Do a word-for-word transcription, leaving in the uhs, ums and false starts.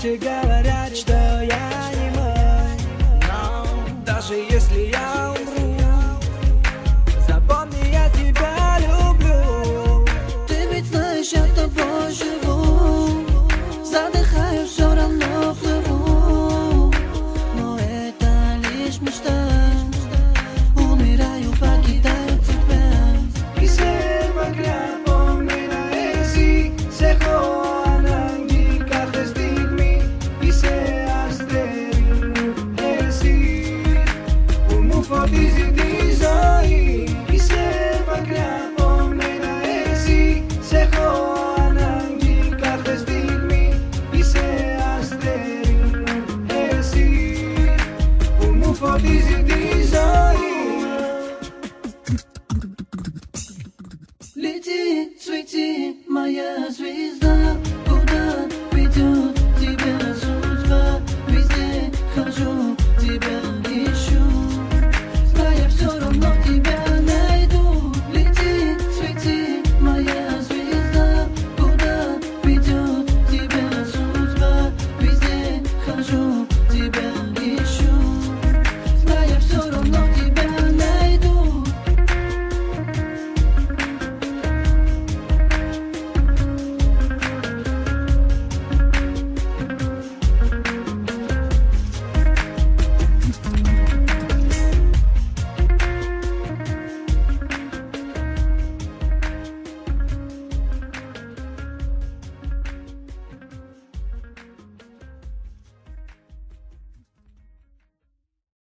Тебе говорят, что я не мой. Но даже если я умру, запомни, я тебя люблю. Ты ведь знаешь, я тобой живу. Задыхаюсь, всё равно плыву. Но это лишь мечта. Умираю, покидаю тебя. Είσαι μακριά από μένα εσύ. Σ' έχω ανάγκη κάθε στιγμή. Είσαι αστέρι μου εσύ, που μου φωτίζει τη ζωή. Είσαι μακριά από μένα εσύ. Σ' έχω ανάγκη κάθε στιγμή. Είσαι αστέρι μου εσύ, που μου φωτίζει τη ζωή. Лети, свети, моя звезда, куда ведёт